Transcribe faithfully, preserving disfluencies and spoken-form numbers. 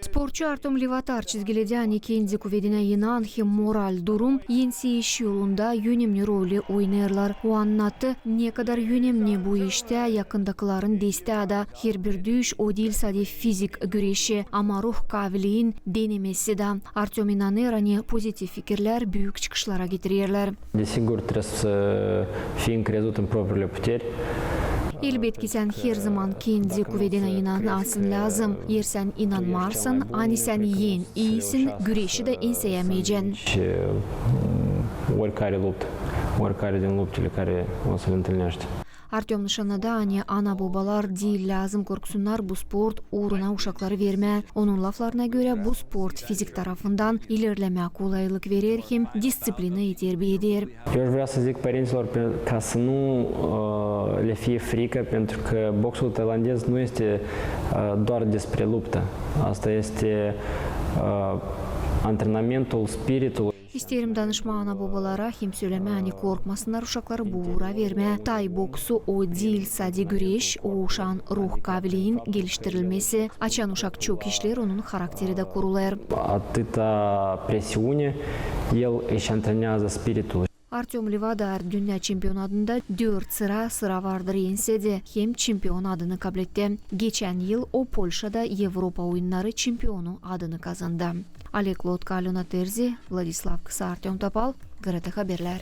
Sportçu Artöm Levatar çizgiledä, ani kendi kuvedinä inan hem moral durum ensi iş yolunda önemni rolü oynêêrlar. O annattı, ne kadar önemni bu iştä yakındakıların desteä da. Herbir düüş o diil sade fizik güreşi, ama ruh kaaviiliin denemesi dä. Artöm inanêr, ani pozitiv fikirlär büük çıkışlara getirerlär. Desigur, trebuie să fim crezut în propriile puteri. Elbetki, sän herzaman kendi kuvedinä inanasın lääzım. Eer sän inanmarsan, ani sän en iisin, güreşi dä enseyämeyecän. Oricare luptă, oricare din luptele care o să le întâlnești. Artöm nışannadä, ani ana-bobalar diil lääzım korksunnar bu sport uuruna uşakları vermää. Onun laflarına görä, bu sport fizik tarafından ilerlemää kolaylık verer hem disţiplinayı terbiye eder. Eu vreau să zic părinților ca să nu le fie frică, pentru că boxul tailandez nu este doar despre luptă. Asta este antrenamentul, spiritul. İsteerim danışmaa ana-bobalara hem sölemää, ani korkmasınnar uşakları bu uura vermää. Tai boksu o diil sade güreş, o uşaan ruh kaaviiliin geliştirilmesi. Açan uşak çok işleer, onun harakteri dä kurulêr. Atâta presiune, el își antrenează spiritul. Artöm Levatar dünnä çempion adında dört sıra, sıra vardır ensedä hem çempion adını kabletti. Geçän yıl o Polşada Evropa oyunnarı çempionu adını kazandı. Oleg Lotka, Alöna Terzi, Vladislav Kısa, Artöm Topal, GRT Haberlär.